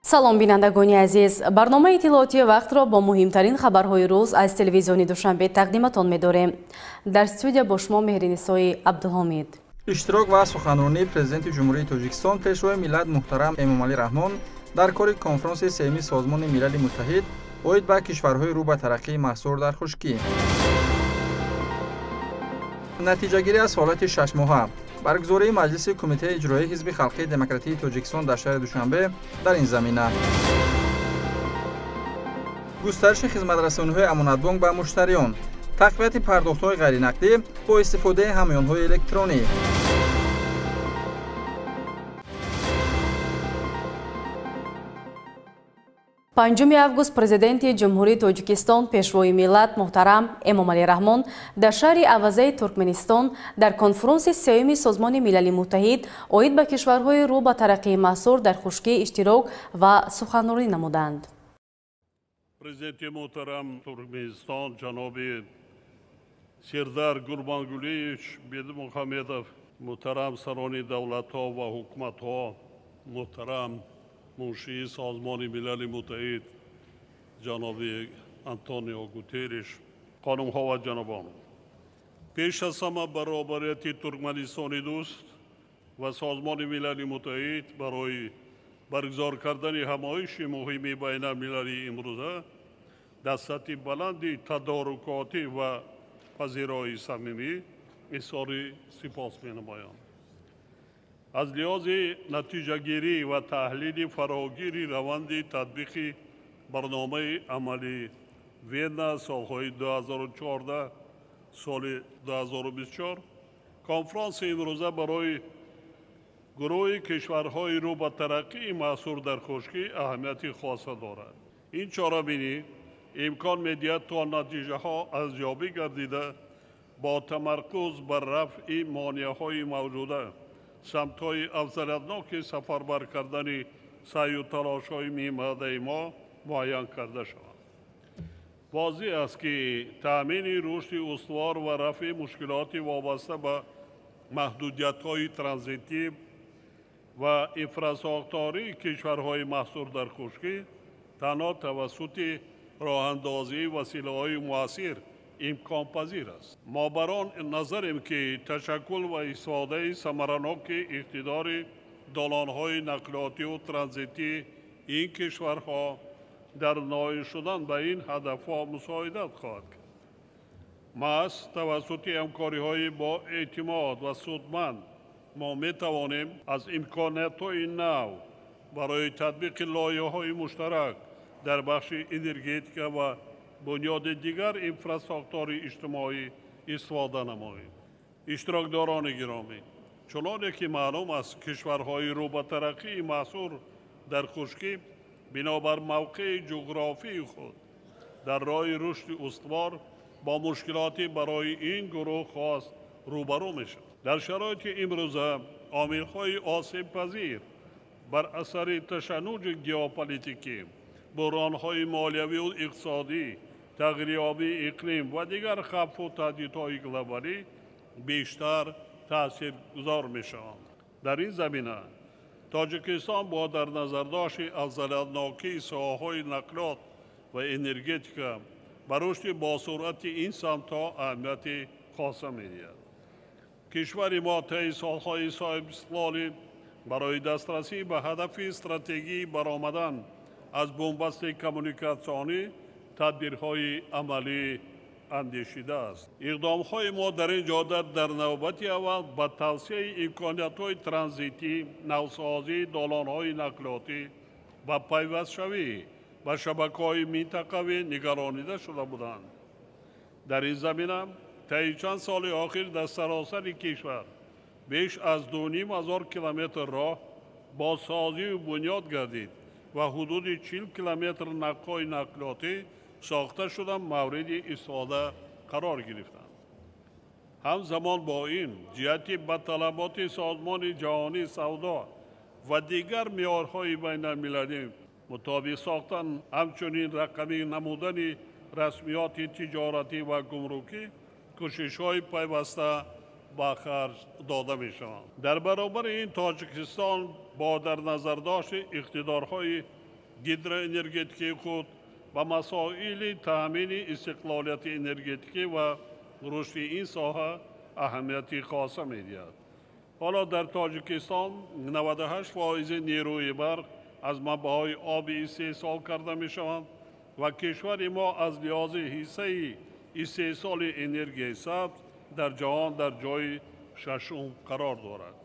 Салом, бинандагони азиз. Барномаи иттилоотии вақтро бо муҳимтарин хабарҳои рӯз аз телевизиони Душанбе тақдиматон медорем. Дар студия бо шумо Меҳринисои Абдуҳомид. Иштирок ва суханронии Президенти Ҷумҳурии Тоҷикистон, Пешвои миллат муҳтарам Эмомалӣ Раҳмон дар кори конфронси сеюми Созмони Милали Муттаҳид оид ба кишварҳои рӯ ба тараққии маҳсур дар хушкӣ. Натиҷагирӣ аз фаъолияти шашмоҳа. Баргузории маҷлиси Кумитаи иҷроии Ҳизби Халқии Демократии Тоҷикистон дар шаҳри Душанбе дар ин замина. Густариши хизматрасониҳои Амонатбонк ба муштариён. Тақвияти пардохтҳои ғайринақдӣ бо истифодаи ҳамёнҳои электронӣ. 5 август Президенти Ҷумҳурии Тоҷикистон, Пешвои миллат муҳтарам Эмомалӣ Раҳмон дар шаҳри Авазаи Туркманистон дар конфронси сеюми Созмони Милали Муттаҳид оид ба кишварҳои рӯ ба тараққии маҳсур дар хушкӣ иштирок ва суханронӣ намуданд. Президенти муҳтарам Туркманистон ҷаноби Сердар Гурбангулиевич Бердимухамедов, муҳтарам сарони давлатҳо ва ҳукуматҳо, муҳтарам муншии Созмони Милали Муттаҳид ҷаноби Антонио Гутерриш, хонумҳо ва ҷанобон, пеш аз ҳама баробарияти Туркманистони дӯст ва Созмони Милали Муттаҳид барои баргузор кардани ҳамоиши муҳими байналмилалии имрӯза дар сатҳи баланди тадорукотӣ ва пазироии самимӣ изҳори сипос менамоям. Аз лиҳози натиҷагирӣ ва таҳлили фарогири раванди татбиқи барномаи амалии Вена солҳои 2014 соли 2024 конфронси имрӯза барои гурӯҳи кишварҳои рӯ ба тараққии маҳсур дар хушкӣ аҳамияти хоса дорад. Ин чорабинӣ имкон медиҳад то натиҷаҳо арзёбӣ гардида бо тамаркуз бар рафъи монеаҳои мавҷуда, самтҳои афзалиятноки сафарбар кардани саъю талошҳои меҳмадаи мо муайян карда шаванд. Возеҳ аст, ки таъмини рушди устувор ва рафъи мушкилоти вобаста ба маҳдудиятҳои транзитӣ ва инфрасохтории кишварҳои маҳсур дар хушкӣ танҳо тавассути роҳандозии василаҳои муассир имконпазир аст. Мо бар он назарем, ки ташаккул ва истифодаи самараноки иқтидори долонҳои нақлиётиву транзитии ин кишварҳо дар ноил шудан ба ин ҳадафҳо мусоидат хоҳад кард. Маҳз тавассути ҳамкориҳои бо эътимод ва судманд мо метавонем аз имкониятҳои нав барои татбиқи лоиҳаҳои муштарак дар бахши энергетика ва бунёди дигар инфрасохтори иҷтимоӣ истифода намоем. Иштирокдорони гиромӣ, чуноне ки маълум аст, кишварҳои рӯ ба тараққии маҳсур дар хушкӣ бинобар мавқеи ҷуғрофии худ дар роҳи рушди устувор бо мушкилоти барои ин гурӯҳ хос рӯбарӯ мешаванд. Дар шароити имрӯза омилҳои осебпазир бар асари ташаннуҷи геополитикӣ, буҳронҳои молиявию иқтисодӣ, тағйирёбии иқлим ва дигар хавфу таҳдидҳои глобалӣ бештар таъсиргузор мешаванд. Дар ин замина Тоҷикистон бо дар назардошти афзалиятнокии соҳаҳои нақлиёт ва энергетика ба рушди босуръати ин самтҳо аҳамияти хоса медиҳад. Кишвари мо таи солҳои соҳибистиқлолӣ барои дастрасӣ ба ҳадафи стратегии баромадан аз бунбасти коммуникатсионӣ тадбирҳои амалӣ андешидааст. Иқдомҳои мо дар ин ҷода дар навбати аввал ба тавсияи имкониятҳои транзитӣ, навсозии долонҳои нақлиётӣ ва пайвастшавӣ ба шабакаҳои минтақавӣ нигаронида шуда буданд. Дар ин замина таи чанд соли охир дар саросари кишвар беш аз 2500 километр роҳ бозсозию бунёд гардид ва ҳудуди 40 километр нақҳои нақлиётӣ сохта шуда мавриди истифода қарор гирифтанд. Ҳамзамон бо ин ҷиҳати ба талаботи Созмони Ҷаҳонии Савдо ва дигар меъёрҳои байналмилалӣ мутобиқ сохтан, ҳамчунин рақамӣ намудани расмиёти тиҷоратӣ ва гумрукӣ кӯшишҳои пайваста ба харҷ дода мешаванд. Дар баробари ин Тоҷикистон бо дар назардошти иқтидорҳои Гидроэнергетикии худ ба масоили таъмини истиқлолияти энергетикӣ ва рушди ин соҳа аҳамияти хоса медиҳад. Ҳоло дар Тоҷикистон 98% нерӯи барқ аз манбаъҳои обӣ истеҳсол карда мешаванд ва кишвари мо аз лиҳози ҳиссаи истеҳсоли энергияи сабз дар ҷаҳон дар ҷои шашум қарор дорад.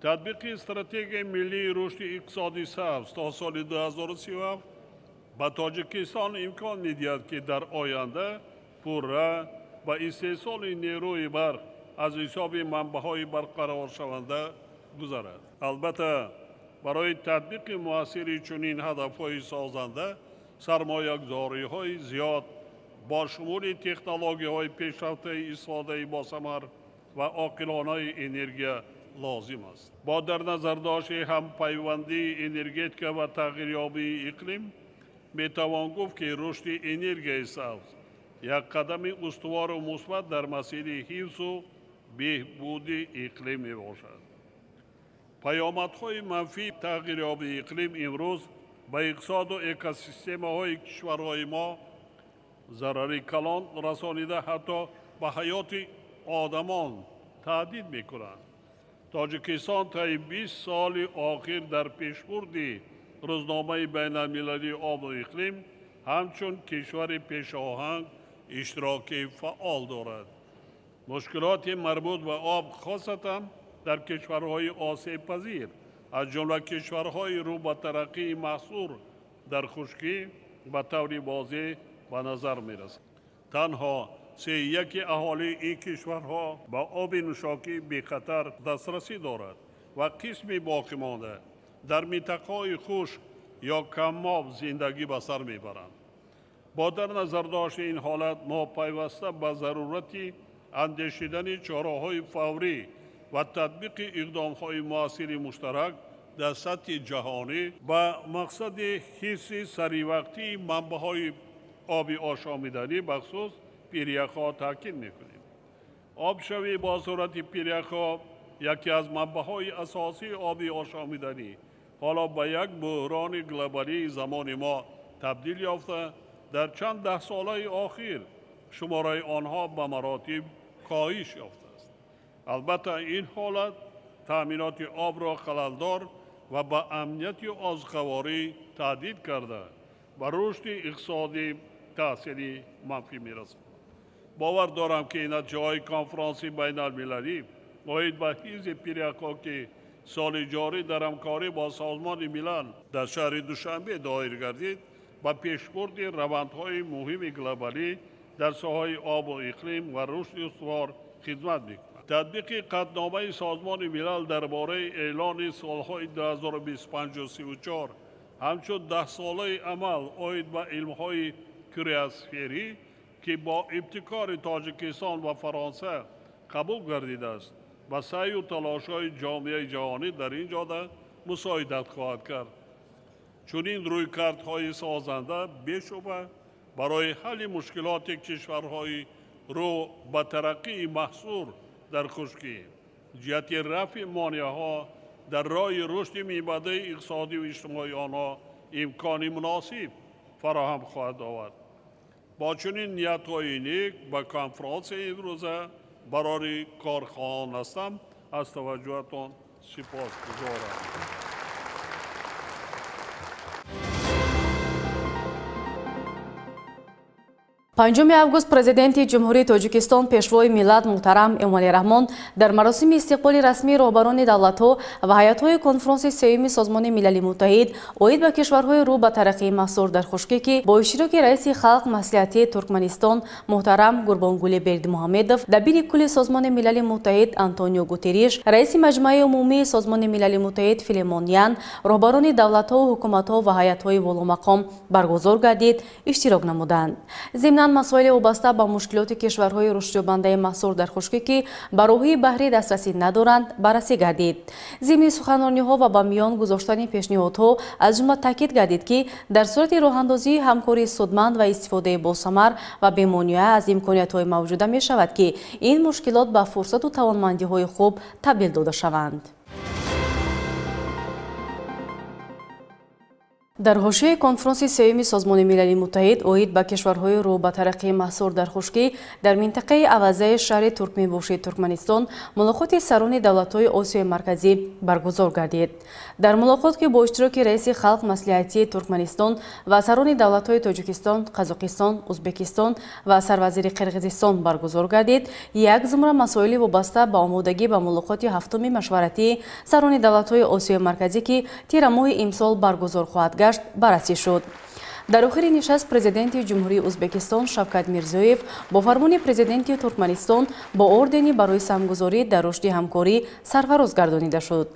Татбиқи стратегияи миллии рушди иқтисоди сабз то соли 2037 ба Тоҷикистон имкон медиҳад, ки дар оянда пурра ба истеҳсоли нерӯи барқ аз ҳисоби манбаъҳои барқароршаванда гузарад. Албатта, барои татбиқи муассири чунин ҳадафҳои созанда сармоягузориҳои зиёд бо шумули технологияҳои пешрафтаи истифодаи босамар ва оқилонаи энергия лозим аст. Бо дар назардошти ҳампайвандии энергетика ва тағйирёбии иқлим метавон гуфт, ки рушди энергияи сабз як қадами устувору мусбат дар масири ҳифзу беҳбуди иқлим мебошад. Паёмадҳои манфии тағйирёбии иқлим имрӯз ба иқтисоду экосистемаҳои кишварҳои мо зарари калон расонида, ҳатто ба ҳаёти одамон таҳдид мекунанд. Тоҷикистон таи 20 соли охир дар пешбурди рӯзномаи байналмилалии обу иқлим ҳамчун кишвари пешоҳанг иштироки фаъол дорад. Мушкилоти марбут ба об хосатан дар кишварҳои осебпазир, аз ҷумла кишварҳои рӯ ба тараққии маҳсур дар хушкӣ ба таври возеҳ ба назар мерасад. Танҳо 1/3 аҳолии ин кишварҳо ба оби нӯшокӣ бехатар дастрасӣ дорад ва қисми боқимонда дар минтақаҳои хушк ё камоб зиндагӣ ба сар мебаранд. Бо дар назардошти ин ҳолат мо пайваста ба зарурати андешидани чораҳои фаврӣ ва татбиқи иқдомҳои муассири муштарак дар сатҳи ҷаҳонӣ ба мақсади ҳифзи саривақтии манбаъҳои оби ошомиданӣ, бахусус пиряхҳо таъкид мекунем. Обшавӣ бо суръати пиряхҳо яке аз манбаъҳои асосии оби ошомиданӣ ҳоло ба як буҳрони глобалии замони мо табдил ёфта, дар чанд даҳсолаи охир шумораи онҳо ба маротиб коҳиш ёфтааст. Албатта, ин ҳолат таъминоти обро халалдор ва ба амнияти озуқаворӣ таҳдид карда, ба рушди иқтисодӣ таъсири манфӣ мерасонад. Бовар дорам, ки натиҷаҳои конфронси байналмилалӣ оид ба ҳифзи пиряхҳо, ки соли ҷорӣ дар ҳамкорӣ бо Созмони Милал дар шаҳри Душанбе доир гардид, ба пешбурди равандҳои муҳими глобалӣ дар соҳаи обу иқлим ва рушди устувор хидмат мекунад. Татбиқи қатъномаи Созмони Милал дар бораи эълони солҳои 2025-34 ҳамчун даҳсолаи амал оид ба илмҳои криосферӣ, ки бо ибтикори Тоҷикистон ва Фаронса қабул гардидааст, ба саъю талошҳои ҷомеаи ҷаҳонӣ дар ин ҷода мусоидат хоҳад кард. Чунин рӯйкардҳои созанда бешубҳа барои ҳалли мушкилоти кишварҳои рӯ ба тараққии маҳсур дар хушкӣ, ҷиҳати рафъи монеаҳо дар роҳи рушди минбаъдаи иқтисодию иҷтимоии онҳо имкони муносиб фароҳам хоҳад овард. Бо чунин ниятҳои нек ба конфронсияи имрӯза барори корхоҳон ҳастам. Аз таваҷҷӯҳатон сипосгузорам. 5 август президенти Ҷумҳурии Тоҷикистон Пешвои миллат муҳтарам Эмомалӣ Раҳмон дар маросими истиқболи расмии роҳбарони давлатҳо ва ҳайатҳои конфронси сеюми Созмони Милали Муттаҳид оид ба кишварҳои рӯ ба тараққии маҳсур дар хушкӣ, ки бо иштироки раиси халқ маслиҳатии Туркманистон муҳтарам Гурбонгули Бердимуҳамедов, дабири кулли Созмони Милали Муттаҳид Антонио Гутерриш, раиси Маҷмааи умумии Созмони Милали Муттаҳид Филемон Ян, роҳбарони давлатҳо, ҳукуматҳо ва ҳайатҳои воломақом баргузор гардид, иштирок намуданд. Зимнан масоили вобаста ба мушкилоти кишварҳои рушдёбандаи маҳсур дар хушкӣ, ки ба роҳи баҳрӣ дастрасӣ надоранд, баррасӣ гардид. Зимни суханрониҳо ва ба миён гузоштани пешниҳодҳо аз ҷумла таъкид гардид, ки дар сурати роҳандозии ҳамкории судманд ва истифодаи босамар ва бемонеа аз имкониятҳои мавҷуда мешавад, ки ин мушкилот ба фурсату тавонмандиҳои хуб табдил дода шаванд. Дар ҳошияи конфронси сеюми Созмони Милали Муттаҳид оид ба кишварҳои рӯ ба тараққӣ маҳсур дар хушкӣ дар минтақаи Авазаи шаҳри Туркменбошии Туркманистон мулоқоти сарони давлатҳои Осиёи Марказӣ баргузор гардид. Дар мулоқот, ки бо иштироки раиси Халқ Маслиҳатии Туркманистон ва сарони давлатҳои Тоҷикистон, Қазоқистон, Ӯзбекистон ва сарвазири Қирғизистон баргузор гардид, як зумра масоили вобаста ба омодагӣ ба мулоқоти ҳафтуми машваратии сарони давлатҳои Осиёи Марказӣ, ки тирамоҳи имсол баргузор хоҳад гашт, баррасӣ шуд. Дар охири нишаст президенти Ҷумҳурии Ӯзбекистон Шавкат Мирзиёев бо фармони президенти Туркманистон бо ордени барои саҳмгузорӣ дар рушди ҳамкорӣ сарфароз гардонида шуд.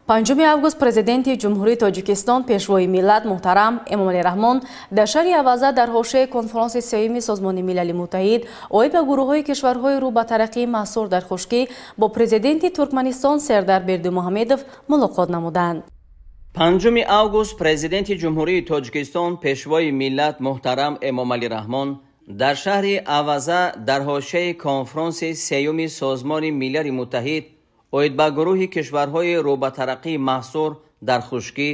5 август президенти Ҷумҳурии Тоҷикистон, Пешвои миллат муҳтарам Эмомалӣ Раҳмон дар шаҳри Аваза дар ҳошияи конфронси сеюми Созмони Милали Муттаҳид оид ба гурӯҳҳои кишварҳои рӯ ба тараққӣ маҳсур дар хушкӣ бо президенти Туркманистон Сердар Бердимуҳамедов мулоқот намуданд. 5 август президенти Ҷумҳурии Тоҷикистон, Пешвои миллат муҳтарам Эмомалӣ Раҳмон дар шаҳри Аваза дар ҳошияи конфронси сеюми Созмони Милали Муттаҳид оид ба гурӯҳи кишварҳои рӯ ба тараққӣ маҳсур дар хушкӣ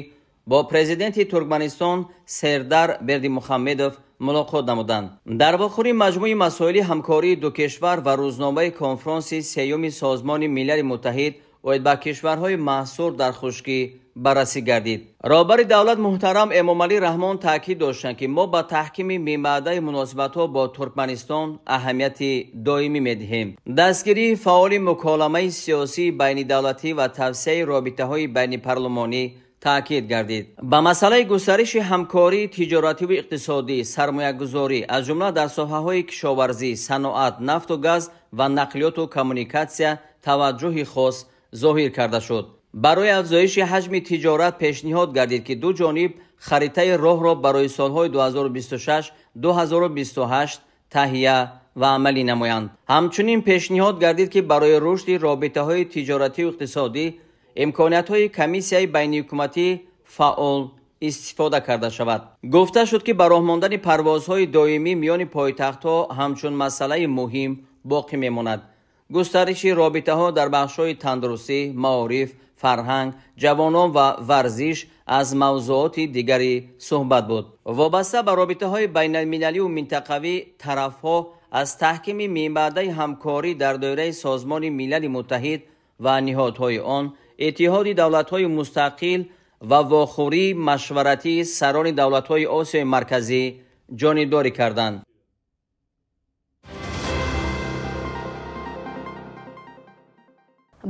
бо президенти Туркманистон Сердар Бердимуҳамедов мулоқот намуданд. Дар вохӯри маҷмӯи масоили ҳамкории ду кишвар ва рӯзномаи конфронси сеюми Созмони Милали Муттаҳид оид ба кишварҳои маҳсур дар хушкӣ баррасӣ гардид. Роҳбари давлат муҳтарам Эмомалӣ Раҳмон таъкид доштанд, ки мо ба таҳкими мемаъдаи муносибатҳо бо Туркманистон аҳамияти доимӣ медиҳем. Дастгирии фаъоли муколамаи сиёсии байнидавлатӣ ва тавсеаи робитаҳои байнипарлумонӣ таъкид гардид. Ба масъалаи густариши ҳамкории тиҷоративу иқтисодӣ, сармоягузорӣ, аз ҷумла дар соҳаҳои кишоварзӣ, саноат, нафту газ ва нақлиёту коммуникатсия таваҷҷӯҳи хос зоҳир карда шуд. Барои афзоиши ҳаҷми тиҷорат пешниҳод гардид, ки ду ҷониб харитаи роҳро барои солҳои 2026-2028 таҳия ва амалӣ намоянд. Ҳамчунин пешниҳод гардид, ки барои рушди робитаҳои тиҷоративу иқтисодӣ имкониятҳои комиссияи байниҳукуматӣ фаъол истифода карда шавад. Гуфта шуд, ки ба роҳ мондани парвозҳои доимӣ миёни пойтахтҳо ҳамчун масъалаи муҳим боқӣ мемонад. Густариши робитаҳо дар бахшҳои тандурустӣ, маориф, фарҳанг, ҷавонон ва варзиш аз мавзӯоти дигари суҳбат буд. Вобаста ба робитаҳои байналмилалию минтақавӣ тарафҳо аз таҳкими мемаъдаи ҳамкорӣ дар доираи Созмони Милали Муттаҳид ва ниҳодҳои он, Иттиҳоди давлатҳои мустақил ва вохӯрии машваратии сарони давлатҳои Осиёи Марказӣ ҷонибдорӣ карданд.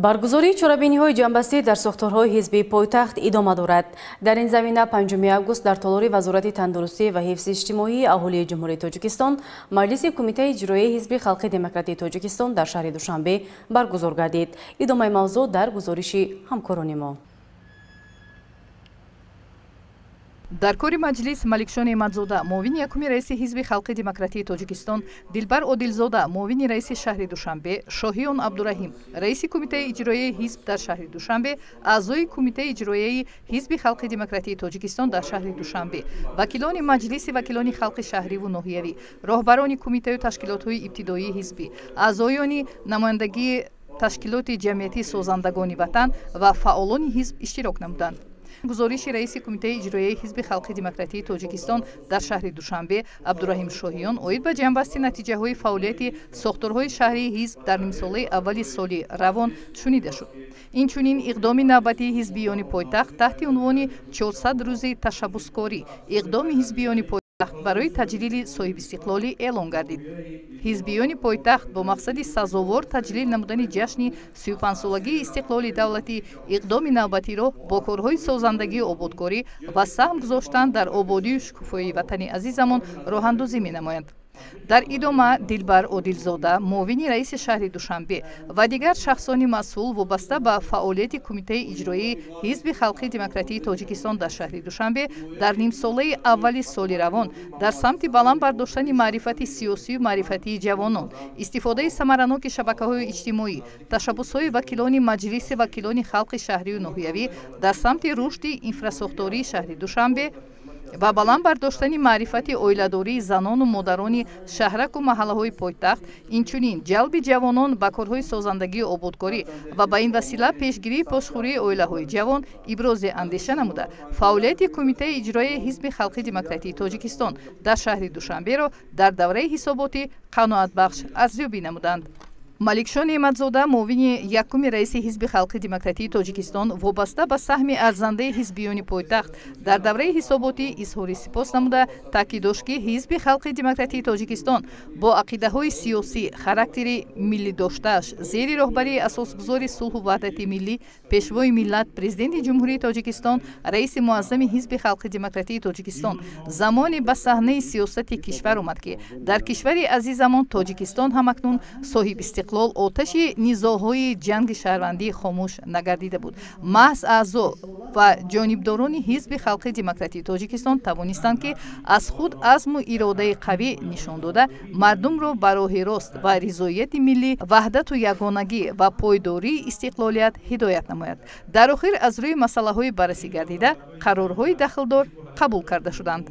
Баргузории чорабиниҳои ҷамъбастӣ дар сохторҳои ҳизбии пойтахт идома дорад. Дар ин замина 5 август дар толори Вазорати тандурустӣ ва ҳифзи иҷтимоии аҳолии Ҷумҳурии Тоҷикистон маҷлиси Кумитаи иҷроияи Ҳизби Халқи Демократии Тоҷикистон дар шаҳри Душанбе баргузор гардид. Идомаи мавзӯъ дар гузориши ҳамкорони мо. Дар кори маҷлис Маликшон Эъматзода, муовини якуми раиси Ҳизби Халқи Демократии Тоҷикистон, Дилбар Одилзода, муовини раиси шаҳри Душанбе, Шоҳиён Абдураҳим, раиси Кумитаи иҷроияи ҳизб дар шаҳри Душанбе, аъзои Кумитаи иҷроияи Ҳизби Халқи Демократии Тоҷикистон дар шаҳри Душанбе, вакилони Маҷлиси вакилони халқи шаҳриву ноҳиявӣ, роҳбарони кумитаю ташкилотҳои ибтидоии ҳизбӣ, аъзоёни намояндагии ташкилоти ҷамъиятии созандагони ватан ва фаъолони ҳизб иштирок намуданд. Гузориши раиси Кумитаи иҷроияи Ҳизби Халқи Демократии Тоҷикистон дар шаҳри Душанбе Абдураҳим Шоҳиён оид ба ҷамъбасти натиҷаҳои фаъолияти сохторҳои шаҳрии ҳизб дар нимсолаи аввали соли равон шунида шуд. Инчунин иқдоми навбатии ҳизбиёни пойтахт таҳти унвони 400 рӯзи ташаббускорӣ иқдоми ҳизбиёни пойтахт барои таҷлили соҳибистиқлолӣ эълон гардид. Ҳизбиёни пойтахт бо мақсади сазовор таҷлил намудани ҷашни 35-солагии истиқлоли давлатӣ иқдоми навбатиро бо корҳои созандагию ободкорӣ ва саҳм гузоштан дар ободию шукуфоии ватани азизамон роҳандозӣ менамоянд. Дар идома Дилбар Одилзода, муовини раиси шаҳри Душанбе ва дигар шахсони масъул вобаста ба фаъолияти Кумитаи иҷроии Ҳизби Халқи Демократии Тоҷикистон дар шаҳри Душанбе дар нимсолаи аввали соли равон дар самти баланд бардоштани маърифати сиёсию маърифатии ҷавонон, истифодаи самараноки шабакаҳои иҷтимоӣ, ташаббусҳои вакилони Маҷлиси вакилони халқи шаҳрию ноҳиявӣ дар самти рушди инфрасохтории шаҳри Душанбе, ва баланд бардоштани маърифати оиладории занону модарони шаҳраку маҳаллаҳои пойтахт, инчунин ҷалби ҷавонон ба корҳои созандагию ободкорӣ ва ба ин васила пешгирии пошхӯрии оилаҳои ҷавон ибрози андеша намуда, фаъолияти Кумитаи иҷроияи Ҳизби Халқи Демократии Тоҷикистон дар шаҳри Душанберо дар давраи ҳисоботӣ қаноатбахш арзёбӣ намуданд. Маликшо Неъматзода, муовини якуми раиси Ҳизби Халқи Демократии Тоҷикистон, вобаста ба саҳми арзандаи ҳизбиёни пойтахт дар давраи ҳисоботӣ изҳори сипос намуда, таъкид дошт, ки Ҳизби Халқи Демократии Тоҷикистон бо ақидаҳои сиёсӣ, характери миллидоштааш, зери роҳбарии асосгузори сулҳу ваҳдати миллӣ, Пешвои миллат, Президенти Ҷумҳурии Тоҷикистон, раиси муаззами Ҳизби Халқи Демократии Тоҷикистон замоне ба саҳнаи сиёсати кишвар омад, ки дар кишвари азизамон Тоҷикистон ҳамакнун соҳиб истиқлол оташи низоъҳои ҷанги шаҳрвандӣ хомӯш нагардида буд. Маҳз аъзо ва ҷонибдорони Ҳизби Халқи Демократии Тоҷикистон тавонистанд, ки аз худ азму иродаи қавӣ нишон дода, мардумро ба роҳи рост ва ризоияти миллӣ, ваҳдату ягонагӣ ва пойдории истиқлолият ҳидоят намояд. Дар охир аз рӯи масъалаҳои баррасӣ гардида қарорҳои дахлдор қабул карда шуданд.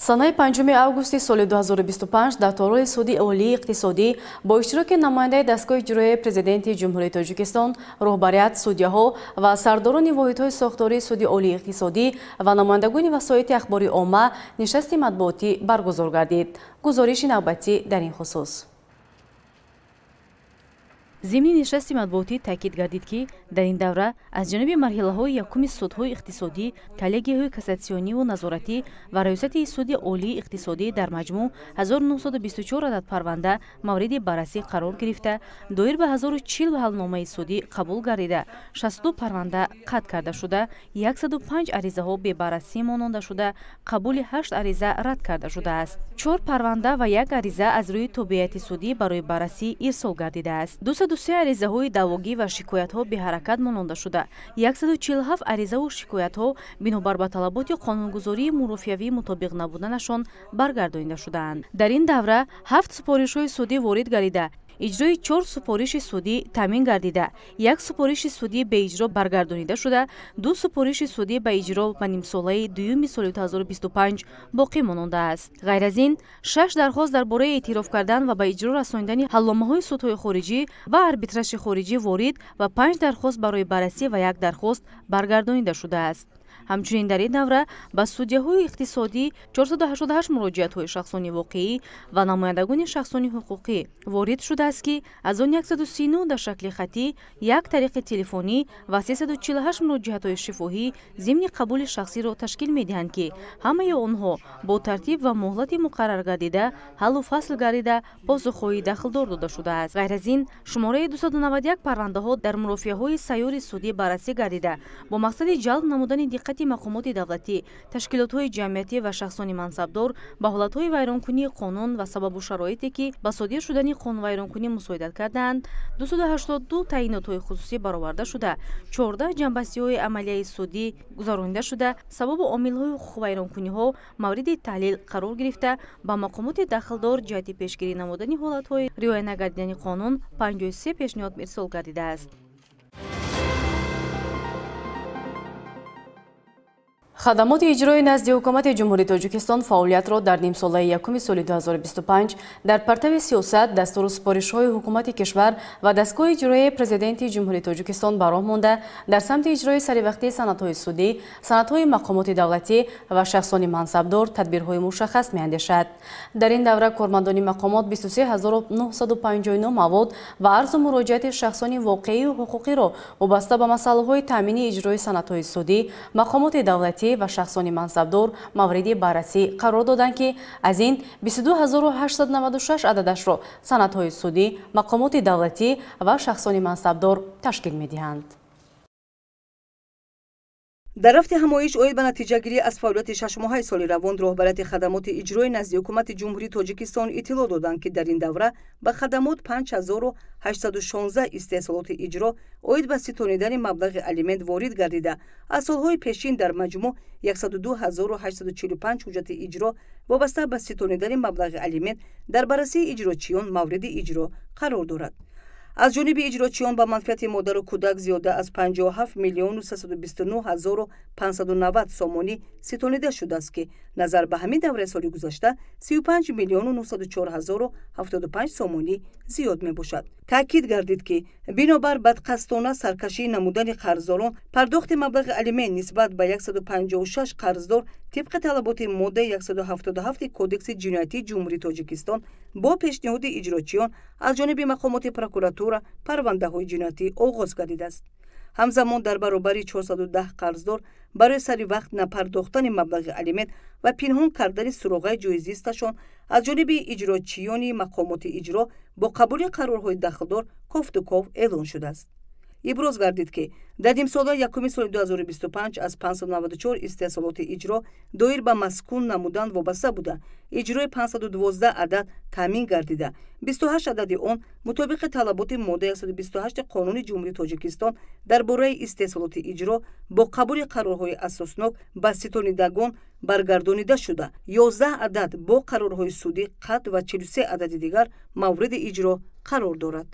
Санаи 5 августи соли 2025 дар толори Суди Олии иқтисодӣ бо иштироки намояндаи дастгоҳи иҷроияи Президенти Ҷумҳурии Тоҷикистон, роҳбарият, судяҳо ва сардорони воҳидҳои сохтории Суди Олии иқтисодӣ ва намояндагони васоити ахбори омма нишасти матбуотӣ баргузор гардид. Гузориши навбатӣ дар ин хусус. Зимни нишасти матбуотӣ таъкид гардид, ки дар ин давра аз ҷониби марҳилаҳои якуми судҳои иқтисодӣ, коллегияҳои кассатсиониву назоратӣ ва раёсати Суди Олии иқтисодӣ дар маҷмӯъ 1924 адад парванда мавриди баррасӣ қарор гирифта, доир ба 1040 ҳалномаи судӣ қабул гардида, 62 парванда қатъ карда шуда, 105 аризаҳо бебаррасӣ мононда шуда, қабули 8 ариза рад карда шудааст. 4 парванда ва як ариза аз рӯи тобеияти судӣ барои баррасӣ ирсол гардидааст. 203 аризаҳои даъвогӣ ва шикоятҳо беҳаракат мононда шуда, 147 аризаву шикоятҳо бинобар ба талаботи қонунгузории мурофиавӣ мутобиқ набуданашон баргардонида шудаанд. Дар ин давра 7 супоришҳои судӣ ворид гардида, иҷрои 4 супориши судӣ таъмин гардида, як супориши судӣ беиҷро баргардонида шуда, 2 супориши судӣ ба иҷро ба нимсолаи дуюми соли 2025 боқӣ монондааст. Ғайр аз ин, 6 дархост дар бораи эътироф кардан ва ба иҷро расонидани ҳалломаҳои судҳои хориҷӣ ва арбитражи хориҷӣ ворид ва 5 дархост барои баррасӣ ва як дархост баргардонида шудааст. Ҳамчунин дар ин давра ба судяҳои иқтисодӣ 488 муроҷиатҳои шахсони воқеӣ ва намояндагони шахсони ҳуқуқӣ ворид шудааст, ки аз он 139 дар шакли хаттӣ, як тариқи телефонӣ ва 348 муроҷиатҳои шифоҳӣ зимни қабули шахсиро ташкил медиҳанд, ки ҳамаи онҳо бо тартиб ва муҳлати муқаррар гардида ҳаллу фасл гардида посухҳои дахлдор дода шудааст. Ғайр аз ин, шумораи 291 парвандаҳо дар мурофиаҳои сайёри судӣ баррасӣ гардида, бо мақсади ҷалб намудани диққати мақомоти давлатӣ, ташкилотҳои ҷамъиятӣ ва шахсони мансабдор ба ҳолатҳои вайронкунии қонун ва сабабу шароите, ки ба содир шудани қонунвайронкунӣ мусоидат кардаанд, 282 таъинотҳои хусусӣ бароварда шуда, 14 ҷамъбастиҳои амалияи судӣ гузаронида шуда, сабабу омилҳои ҳуқуқвайронкуниҳо мавриди таҳлил қарор гирифта, ба мақомоти дахлдор ҷиҳати пешгирӣ намудани ҳолатҳои риоя нагардидани қонун 53 пешниҳод ирсол гардидааст. Хадамоти иҷрои назди Ҳукумати Ҷумҳурии Тоҷикистон фаъолиятро дар нимсолаи якуми соли 2025 дар партави сиёсат, дастуру супоришҳои ҳукумати кишвар ва дастгоҳи иҷроияи Президенти Ҷумҳурии Тоҷикистон ба роҳ монда, дар самти иҷрои саривақтии санадҳои судӣ, санадҳои мақомоти давлатӣ ва шахсони мансабдор тадбирҳои мушаххас меандешад. Дар ин давра кормандони мақомот 23959 мавод ва арзу муроҷиати шахсони воқеию ҳуқуқиро вобаста ба масъалаҳои таъмини иҷрои санадҳои судӣ, мақомоти давлатӣ ва шахсони мансабдор мавриди баррасӣ қарор доданд, ки аз ин 22896 ададашро санадҳои судӣ, мақомоти давлатӣ ва шахсони мансабдор ташкил медиҳанд. Дар рафти ҳамоиш оид ба натиҷагирӣ аз фаъолияти шашмоҳаи соли равон роҳбарияти хадамоти иҷрои назди Ҳукумати Ҷумҳурии Тоҷикистон иттилоъ доданд, ки дар ин давра ба хадамот 5816 истеҳсолоти иҷро оид ба ситонидани маблағи алимент ворид гардида, аз солҳои пешин дар маҷмӯъ 102845 ҳуҷҷати иҷро вобаста ба ситонидани маблағи алимент дар баррасии иҷрочиён мавриди иҷро қарор дорад. Аз ҷониби иҷрочиён ба манфиати модару кӯдак зиёда аз 57 миллиону 329 ҳазору 590 сомонӣ ситонида шудааст, ки назар ба ҳамин давраи соли гузашта 35 миллиону 904 ҳазору 75 сомонӣ зиёд мебошад. Таъкид гардид, ки бинобар бадқасдона саркашӣ намудани қарздорон, пардохти маблағи алимент нисбат ба 156 қарздор тибқи талаботи моддаи 177 Кодекси ҷиноятии Ҷумҳурии Тоҷикистон бо пешниҳоди иҷрочиён аз ҷониби мақомоти прокуратура парвандаҳои ҷиноятӣ оғоз гардидааст. Ҳамзамон дар баробари 410 қарздор барои сари вақт напардохтани маблағи алимент ва пинҳон кардани суроғаи ҷойи зисташон аз ҷониби иҷрочиёни мақомоти иҷро бо қабули қарорҳои дахлдор кофтуков эълон шудааст. Иброз гардид, ки дар нимсолаи якуми соли 2025 аз 594 истеҳсолоти иҷро доир ба маскун намудан вобаста буда, иҷрои 512 адад таъмин гардида, 28 адади он мутобиқи талаботи моддаи 128 Қонуни Ҷумҳурии Тоҷикистон дар бораи истеҳсолоти иҷро бо қабули қарорҳои асоснок ба ситонидагон баргардонида шуда, 11 адад бо қарорҳои судӣ қатъ ва 43 адади дигар мавриди иҷро қарор дорад.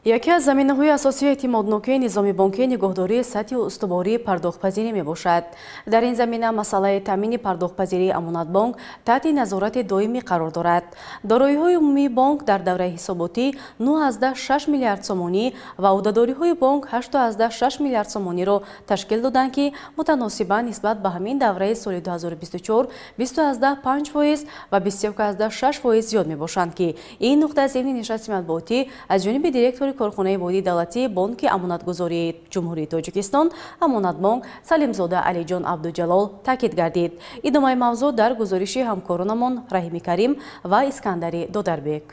Яке аз заминаҳои асосии эътимоднокии низоми бонкӣ нигоҳдории сатҳи устувории пардохтпазирӣ мебошад. Дар ин замина масъалаи таъмини пардохтпазирии Амонатбонк таҳти назорати доимӣ қарор дорад. Дороиҳои умумии бонк дар давраи ҳисоботӣ 9,6 миллиард сомонӣ ва ӯҳдадориҳои бонк 8,6 миллиард сомониро ташкил доданд, ки мутаносибан нисбат ба ҳамин давраи соли 2024 20,5% ва 21,6% зиёд мебошанд, ки ин нуқта зимни нишасти матбуотӣ аз ҷониби директори корхонаи воҳиди давлатии Бонки Амонатгузории Ҷумҳурии Тоҷикистон Амонатбонк Салимзода Алиҷон Абдуҷалол таъкид гардид. Идомаи мавзӯъ дар гузориши ҳамкоронамон Раҳими Карим ва Искандари Додарбек.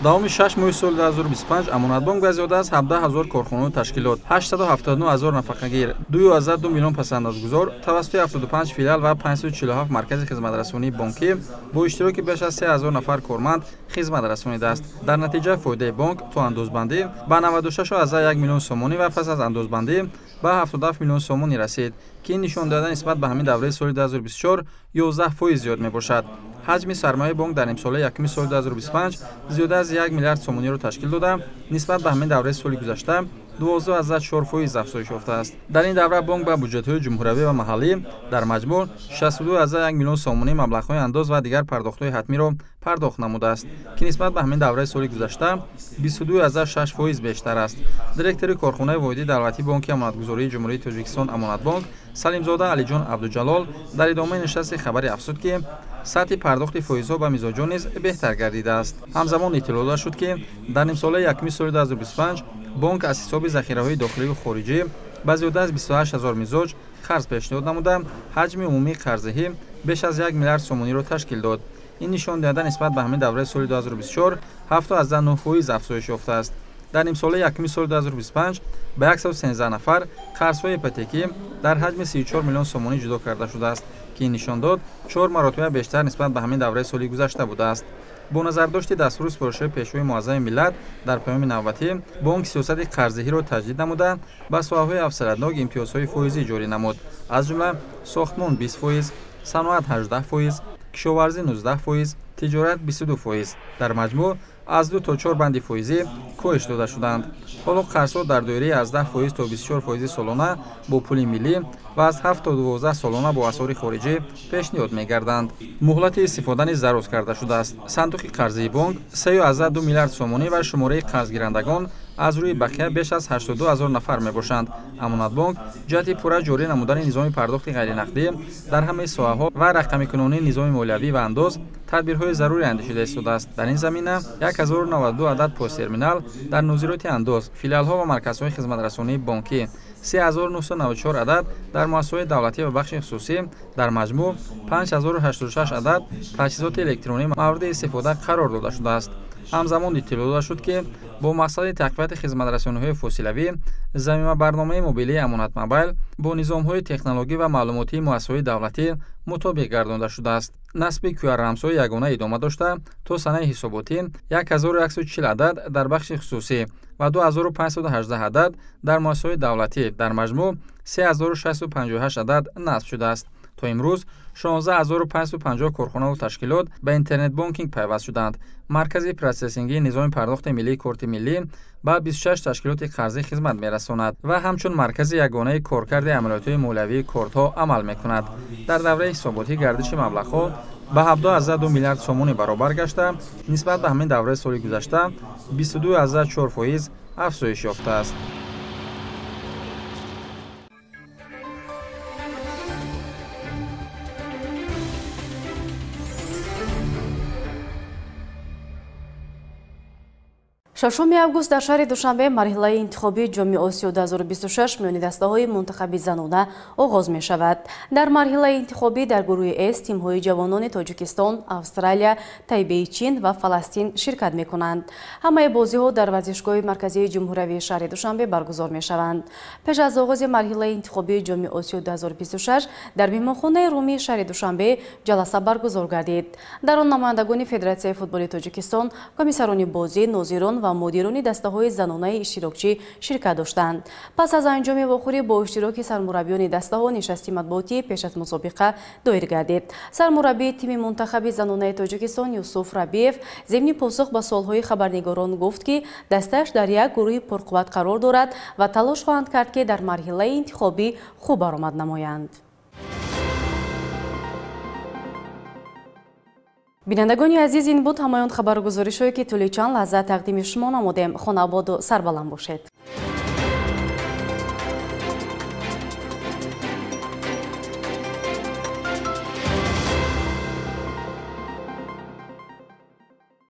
Давоми 6 моҳи соли 2025 Амонатбонк ба зиёда аз 17 ҳазор корхонаю ташкилот, 879 ҳазор нафақагир, 2,2 миллион пасандозгузор тавассути 75 филиал ва 547 маркази хизматрасонии бонкӣ бо иштироки беш аз 3 ҳазор нафар корманд хизмат расонидааст. Дар натиҷа фоидаи бонк то андозбандӣ ба 96,1 миллион сомонӣ ва пас аз андозбандӣ ба 77 миллион сомонӣ расид, ки ин нишондода нисбат ба ҳамин давраи соли 2024 11% зиёд мебошад. Ҳаҷми сармояи бонк дар нимсолаи якуми соли 2025 зиёда аз 1 миллиард сомониро ташкил дода, нисбат ба ҳамин давраи соли гузашта 12,4% афзоиш ёфтааст. Дар ин давра бонк ба буҷетҳои ҷумҳуриявӣ ва маҳаллӣ дар маҷмӯъ 62,1 миллион сомонӣ маблағҳои андоз ва дигар пардохтҳои ҳатмиро пардохт намудааст, ки нисбат ба ҳамин давраи соли гузашта 22,6% бештар аст. Директори корхонаи воҳиди давлатии Бонки Амонатгузории Ҷумҳурии Тоҷикистон Амонатбонк Салимзода Алиҷон Абдуҷалол дар идомаи нишасти хабарӣ афзуд, ки сатҳи пардохти фоизҳо ба мизоҷон низ беҳтар гардидааст. Ҳамзамон иттилоъ дода шуд, ки дар нимсолаи якуми соли 2025 бонк аз ҳисоби захираҳои дохиливу хориҷӣ ба зиёда аз 28 ҳазор мизоҷ қарз пешниҳод намуда, ҳаҷми умумии қарздиҳӣ беш аз 1 миллиард сомониро ташкил дод. Ин нишондиҳанда нисбат ба ҳамин давраи соли 2024 7,9% афзоиш ёфтааст. Дар нимсолаи якуми соли 2025 ба 113 нафар қарзҳои ипотекӣ дар ҳаҷми 34 миллион сомонӣ ҷудо карда шудааст, ки ин нишондод 4 маротиба бештар нисбат ба ҳамин давраи соли гузашта будааст. Бо назардошти дастуру супоришҳои Пешвои муаззами миллат дар паёми навбатӣ бонк сиёсати қарздиҳиро таҷдид намуда, ба соҳаҳои афзалиятнок имтиёзҳои фоизӣ ҷорӣ намуд, аз ҷумла сохтмон 20%, саноат 18%, кишоварзӣ 19%, тиҷорат 22%. Дар маҷмӯъ аз 2 то 4 банди фоизӣ коҳиш дода шуданд. Ҳоло қарзҳо дар доираи аз 10% то 24% солона бо пули миллӣ ва аз 7 то 12 солона бо асъори хориҷӣ пешниҳод мегарданд. Муҳлати истифода низ дароз карда шудааст. Сандуқи қарзии бонк 3,2 миллиард сомонӣ ва шумораи қарзгирандагон аз рӯи бақия беш аз 82 ҳазор нафар мебошанд. Амонатбонк ҷиҳати пурра ҷорӣ намудани низоми пардохти ғайринақдӣ дар ҳамаи соҳаҳо ва рақамикунонии низоми молиявӣ ва андоз тадбирҳои зарурӣ андешида истодааст. Дар ин замина 1092 адад посттерминал дар нозироти андоз, филиалҳо ва марказҳои хизматрасонии бонкӣ, 3994 адад дар муассисаҳои давлатӣ ва бахши хусусӣ, дар маҷмӯъ 5086 адад таҷҳизоти электронӣ мавриди истифода қарор дода шудааст. Ҳамзамон иттилоъ дода шуд, ки бо мақсади тақвияти хизматрасониҳои фосилавӣ замима барномаи мобилии Амонат Мобайл бо низомҳои технологӣ ва маълумотии муассисаҳои давлатӣ мутобиқ гардонда шудааст. Насби QR-рамзҳои ягона идома дошта, то санаи ҳисоботӣ 1140 адад дар бахши хусусӣ ва 2518 адад дар муассисаҳои давлатӣ, дар маҷмӯъ 3658 адад насб шудааст. То имрӯз 16550 корхонаву ташкилот ба интернет-бонкинг пайваст шуданд. Маркази протсессингии низоми пардохти миллии корти миллӣ ба 26 ташкилоти қарзӣ хизмат мерасонад ва ҳамчун маркази ягонаи коркарди амалиётҳои молиявии кортҳо амал мекунад. Дар давраи ҳисоботӣ гардиши маблағҳо ба 17,2 миллиард сомонӣ баробар гашта, нисбат ба ҳамин давраи соли гузашта 22,4% афзоиш ёфтааст. Шашуми август дар шаҳри Душанбе марҳилаи интихобии Ҷоми Осиё 2026 миёни дастаҳои мунтахаби занона оғоз мешавад. Дар марҳилаи интихобӣ дар гурӯҳи С тимҳои ҷавонони Тоҷикистон, Австралия, Тайбеи Чин ва Фаластин ширкат мекунанд. Ҳамаи бозиҳо дар варзишгоҳи марказии ҷумҳуриявии шаҳри Душанбе баргузор мешаванд. Пеш аз оғози марҳилаи интихобии Ҷоми Осиё 2026 дар меҳмонхонаи Румии шаҳри Душанбе ҷаласа баргузор гардид. Дар он намояндагони Федератсияи футболи Тоҷикистон, комиссарони бозӣ, нозирон ва мудирони дастаҳои занонаи иштирокчӣ ширкат доштанд. Пас аз анҷоми вохӯрӣ бо иштироки сармураббиёни дастаҳо нишасти матбуотӣ пеш аз мусобиқа доир гардид. Сармураббии тими мунтахаби занонаи Тоҷикистон Юсуф Рабиев зимни посух ба суолҳои хабарнигорон гуфт, ки дастааш дар як гурӯҳи пурқувват қарор дорад ва талош хоҳанд кард, ки дар марҳилаи интихобӣ хуб баромад намоянд. Бинандагони азиз, ин буд ҳамаи он хабаргузоришҳое, ки тӯли чанд лаҳза тақдими шумо намудем. Хонаободу сарбаланд бошед.